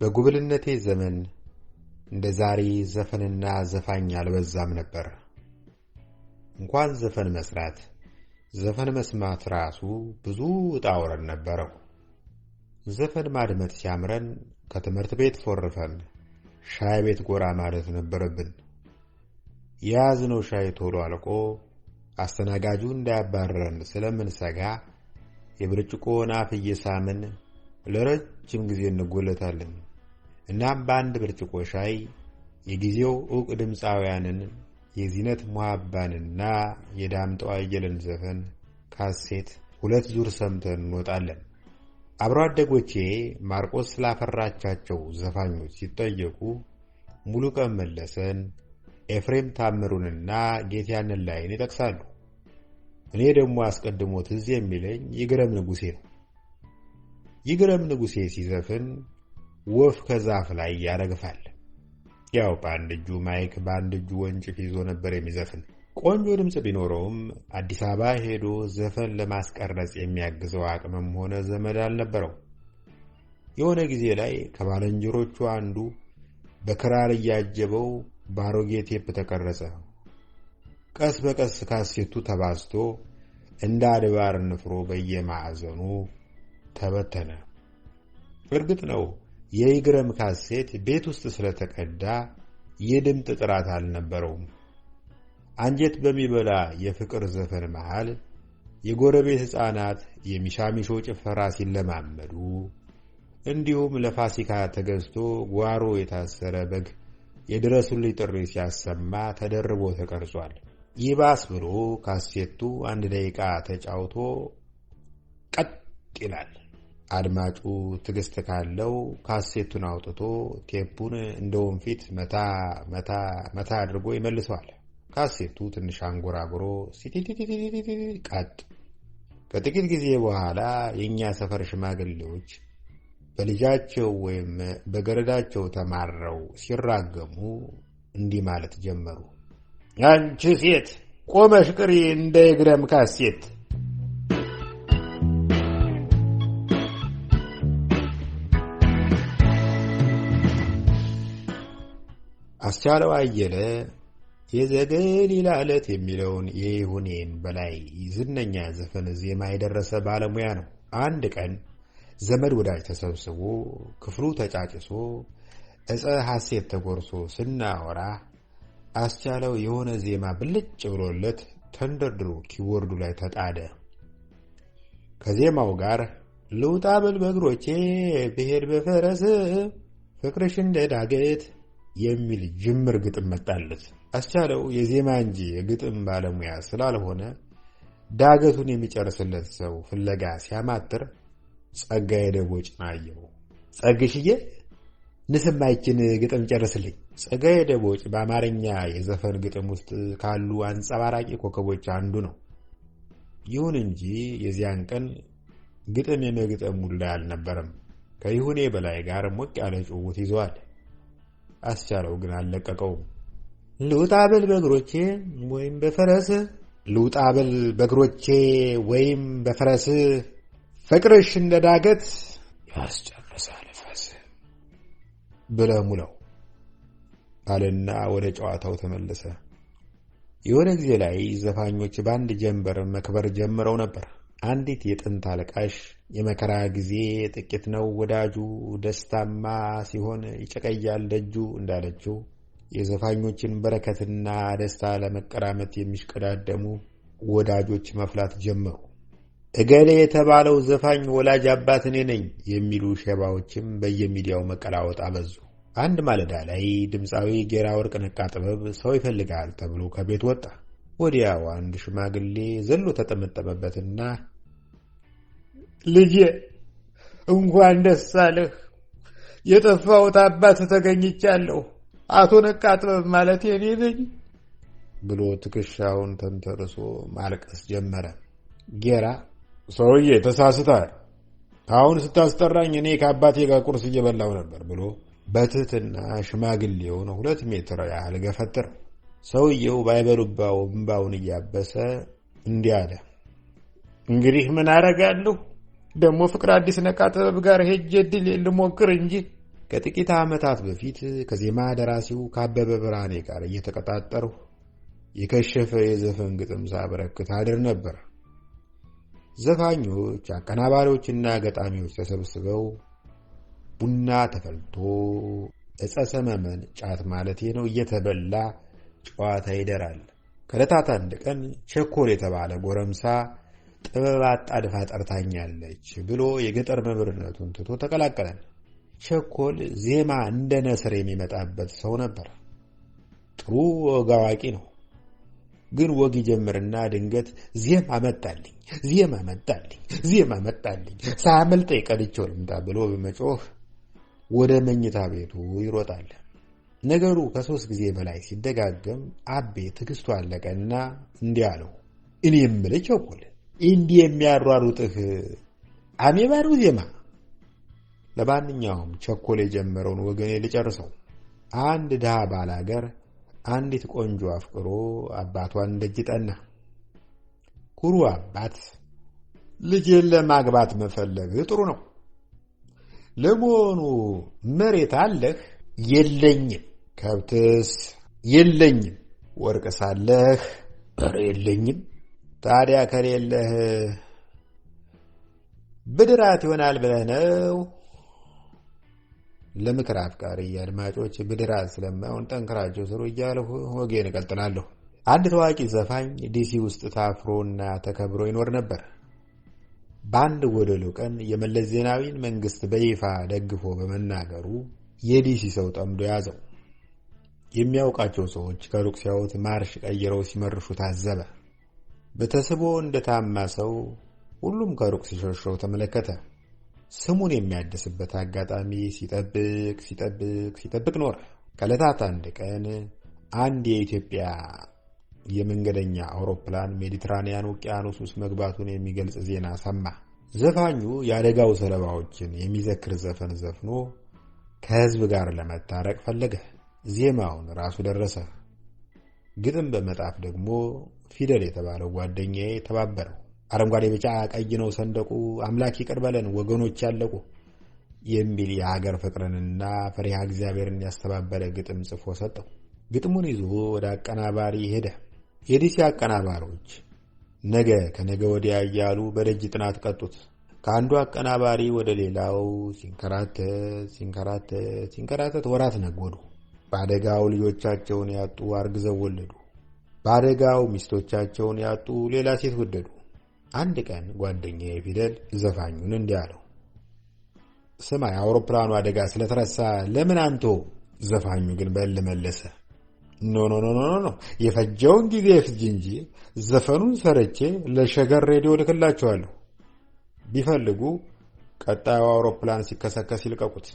በጉብልነቴ ዘመን እንደ ዛሬ ዘፈንና ዘፋኝ አልበዛም ነበር። እንኳን ዘፈን መስራት ዘፈን መስማት ራሱ ብዙ ውጣ ውረድ ነበረው። ዘፈን ማድመጥ ሲያምረን ከትምህርት ቤት ፎርፈን ሻይ ቤት ጎራ ማለት ነበረብን። የያዝነው ሻይ ቶሎ አልቆ አስተናጋጁ እንዳያባረረን ስለምንሰጋ የብርጭቆውን አፍ እየሳምን ለረጅም ጊዜ እንጎለታለን። እናም በአንድ ብርጭቆ ሻይ የጊዜው ዕውቅ ድምፃውያንን የዚነት ሙሀባንና የዳምጠው አየለን ዘፈን ካሴት 2 ዙር ሰምተን እንወጣለን። አብሮ አደጎቼ ማርቆስ ስላፈራቻቸው ዘፋኞች ሲጠየቁ ሙሉቀን መለሰን፣ ኤፍሬም ታምሩንና ጌትያንን ላይን ይጠቅሳሉ። እኔ ደግሞ አስቀድሞ ትዝ የሚለኝ ይግረም ንጉሴ ነው። ይግረም ንጉሴ ሲዘፍን ወፍ ከዛፍ ላይ ያረግፋል። ያው በአንድ እጁ ማይክ በአንድ እጁ ወንጭፍ ይዞ ነበር የሚዘፍን። ቆንጆ ድምጽ ቢኖረውም አዲስ አበባ ሄዶ ዘፈን ለማስቀረጽ የሚያግዘው አቅምም ሆነ ዘመድ አልነበረው። የሆነ ጊዜ ላይ ከባልንጀሮቹ አንዱ በክራር እያጀበው ባሮጌ ቴፕ ተቀረጸ። ቀስ በቀስ ካሴቱ ተባዝቶ እንደ አድባር ንፍሮ በየማዕዘኑ ተበተነ። እርግጥ ነው የይግረም ካሴት ቤት ውስጥ ስለተቀዳ የድምጥ ጥራት አልነበረውም። አንጀት በሚበላ የፍቅር ዘፈን መሃል የጎረቤት ሕፃናት የሚሻሚሾ ጭፈራ ሲለማመዱ፣ እንዲሁም ለፋሲካ ተገዝቶ ጓሮ የታሰረ በግ የድረሱልኝ ጥሪ ሲያሰማ ተደርቦ ተቀርጿል። ይባስ ብሎ ካሴቱ 1 ደቂቃ ተጫውቶ ቀጥ ይላል። አድማጩ ትዕግስት ካለው ካሴቱን አውጥቶ ቴፑን እንደ ወንፊት መታ መታ መታ አድርጎ ይመልሰዋል። ካሴቱ ትንሽ አንጎራጉሮ ሲቲቲቲቲቲ ቀጥ። ከጥቂት ጊዜ በኋላ የኛ ሰፈር ሽማግሌዎች በልጃቸው ወይም በገረዳቸው ተማረው ሲራገሙ እንዲህ ማለት ጀመሩ። አንቺ ሴት ቆመሽ ቅሪ እንደ ይግረም ካሴት። አስቻለው አየለ የዘገሊላ ዕለት የሚለውን የይሁኔን በላይ ዝነኛ ዘፈን ዜማ የደረሰ ባለሙያ ነው። አንድ ቀን ዘመድ ወዳጅ ተሰብስቦ ክፍሉ ተጫጭሶ ዕፀ ሐሴት ተጎርሶ ስናወራ አስቻለው የሆነ ዜማ ብልጭ ብሎለት ተንደርድሮ ኪቦርዱ ላይ ተጣደ። ከዜማው ጋር ልውጣ ብል በእግሮቼ ብሄድ በፈረስ ፍቅርሽ እንደ ዳገት የሚል ጅምር ግጥም መጣለት። አስቻለው የዜማ እንጂ የግጥም ባለሙያ ስላልሆነ ዳገቱን የሚጨርስለት ሰው ፍለጋ ሲያማትር ጸጋዬ ደቦጭን አየው። ጸግሽዬ ንስማይችን ግጥም ጨርስልኝ። ጸጋዬ ደቦጭ በአማርኛ የዘፈን ግጥም ውስጥ ካሉ አንጸባራቂ ኮከቦች አንዱ ነው። ይሁን እንጂ የዚያን ቀን ግጥም የመግጠም ሙድ ላይ አልነበረም። ከይሁኔ በላይ ጋር ሞቅ ያለ ጭውውት ይዘዋል። አስቻለው ግን አልለቀቀውም። ልውጣ ብል በእግሮቼ ወይም በፈረስ፣ ልውጣ ብል በእግሮቼ ወይም በፈረስ፣ ፍቅርሽ እንደ ዳገት ያስጨርሳል ፈስ ብለህ ሙለው አለና ወደ ጨዋታው ተመለሰ። የሆነ ጊዜ ላይ ዘፋኞች በአንድ ጀንበር መክበር ጀምረው ነበር። አንዲት የጥንት አለቃሽ የመከራ ጊዜ ጥቂት ነው ወዳጁ፣ ደስታማ ሲሆን ይጨቀያል ደጁ እንዳለችው የዘፋኞችን በረከትና ደስታ ለመቀራመት የሚሽቀዳደሙ ወዳጆች መፍላት ጀመሩ። እገሌ የተባለው ዘፋኝ ወላጅ አባት እኔ ነኝ የሚሉ ሸባዎችም በየሚዲያው መቀላወጥ አበዙ። አንድ ማለዳ ላይ ድምፃዊ ጌራ ወርቅ ነቃ ጥበብ ሰው ይፈልጋል ተብሎ ከቤት ወጣ። ወዲያው አንድ ሽማግሌ ዘሎ ተጠመጠመበትና ልጄ እንኳን ደስ አለህ፣ የጠፋሁት አባት ተገኝቻለሁ፣ አቶ ነቃ ጥበብ ማለት የኔ ነኝ ብሎ ትከሻውን ተንተርሶ ማልቀስ ጀመረ። ጌራ ሰውዬ ተሳስተሃል፣ አሁን ስታስጠራኝ እኔ ከአባቴ ጋር ቁርስ እየበላሁ ነበር ብሎ በትህትና ሽማግሌውን 2 ሜትር ያህል ገፈተረ። ሰውየው ባይበሉባው እምባውን እያበሰ እንዲህ አለ። እንግዲህ ምን አደርጋለሁ? ደግሞ ፍቅር አዲስ ነቃ ጥበብ ጋር ሄጄ እድል ልሞክር እንጂ። ከጥቂት ዓመታት በፊት ከዜማ ደራሲው ከአበበ ብርሃኔ ጋር እየተቀጣጠርሁ የከሸፈ የዘፈን ግጥም ሳበረክት አድር ነበር። ዘፋኞች፣ አቀናባሪዎችና ገጣሚዎች ተሰብስበው ቡና ተፈልቶ ዕፀ ሰመመን ጫት ማለቴ ነው እየተበላ ጨዋታ ይደራል። ከዕለታት አንድ ቀን ቸኮል የተባለ ጎረምሳ ጥበብ አጣድፋ ጠርታኛለች ብሎ የገጠር መምህርነቱን ትቶ ተቀላቀለን። ቸኮል ዜማ እንደ ነስር የሚመጣበት ሰው ነበር። ጥሩ ወግ አዋቂ ነው። ግን ወግ ይጀምርና ድንገት ዜማ መጣልኝ፣ ዜማ መጣልኝ፣ ዜማ መጣልኝ፣ ሳያመልጠኝ ቀድቼው ልምጣ ብሎ በመጮህ ወደ መኝታ ቤቱ ይሮጣል። ነገሩ ከ3 ጊዜ በላይ ሲደጋገም አቤ ትዕግስቱ አለቀና እንዲህ አለው፣ እኔ የምልህ ቸኮል፣ እንዲህ የሚያሯሩጥህ አሜባ ነው ዜማ? ለማንኛውም ቸኮል የጀመረውን ወገኔ ልጨርሰው። አንድ ድሃ ባላገር አንዲት ቆንጆ አፍቅሮ አባቷን ደጅ ጠና። ኩሩ አባት ልጄን ለማግባት መፈለግ ጥሩ ነው። ለመሆኑ መሬት አለህ? የለኝም። ከብትስ? የለኝም። ወርቅ ሳለህ? ኧረ የለኝም። ታዲያ ከሌለህ ብድራት ይሆናል ብለህ ነው? ለምክር አፍቃሪ አድማጮች ብድራት ስለማይሆን ጠንክራቸው ስሩ እያልሁ ወጌን እቀጥላለሁ። አንድ ታዋቂ ዘፋኝ ዲሲ ውስጥ ታፍሮና ተከብሮ ይኖር ነበር። በአንድ ጎደሎ ቀን የመለስ ዜናዊን መንግስት በይፋ ደግፎ በመናገሩ የዲሲ ሰው ጠምዶ ያዘው። የሚያውቃቸው ሰዎች ከሩቅ ሲያዩት ማርሽ ቀይረው ሲመርሹ ታዘበ። በተስቦ እንደታማ ሰው ሁሉም ከሩቅ ሲሸሸው ተመለከተ። ስሙን የሚያድስበት አጋጣሚ ሲጠብቅ ሲጠብቅ ሲጠብቅ ኖረ። ከዕለታት አንድ ቀን አንድ የኢትዮጵያ የመንገደኛ አውሮፕላን ሜዲትራኒያን ውቅያኖስ ውስጥ መግባቱን የሚገልጽ ዜና ሰማ። ዘፋኙ የአደጋው ሰለባዎችን የሚዘክር ዘፈን ዘፍኖ ከህዝብ ጋር ለመታረቅ ፈለገ። ዜማውን ራሱ ደረሰ። ግጥም በመጣፍ ደግሞ ፊደል የተባለው ጓደኛዬ ተባበረው። አረንጓዴ፣ ቢጫ፣ ቀይ ነው ሰንደቁ፣ አምላክ ይቅር በለን ወገኖች ያለቁ የሚል የሀገር ፍቅርንና ፈሪሃ እግዚአብሔርን ያስተባበረ ግጥም ጽፎ ሰጠው። ግጥሙን ይዞ ወደ አቀናባሪ ሄደ። የዲሲ አቀናባሪዎች ነገ ከነገ ወዲያ እያሉ በደጅ ጥናት ቀጡት። ከአንዱ አቀናባሪ ወደ ሌላው ሲንከራተት ሲንከራተት ሲንከራተት ወራት ነጎዱ። በአደጋው ልጆቻቸውን ያጡ አርግዘው ወለዱ። በአደጋው ሚስቶቻቸውን ያጡ ሌላ ሴት ወደዱ። አንድ ቀን ጓደኛዬ ፊደል ዘፋኙን እንዲህ አለው፣ ስማ የአውሮፕላኑ አደጋ ስለተረሳ ለምን አንተ? ዘፋኙ ግን በል መለሰ፣ no no no no no፣ የፈጀውን ጊዜ ፍጅ እንጂ ዘፈኑን ሰርቼ ለሸገር ሬዲዮ ልክላቸዋለሁ። ቢፈልጉ ቀጣዩ አውሮፕላን ሲከሰከስ ይልቀቁት።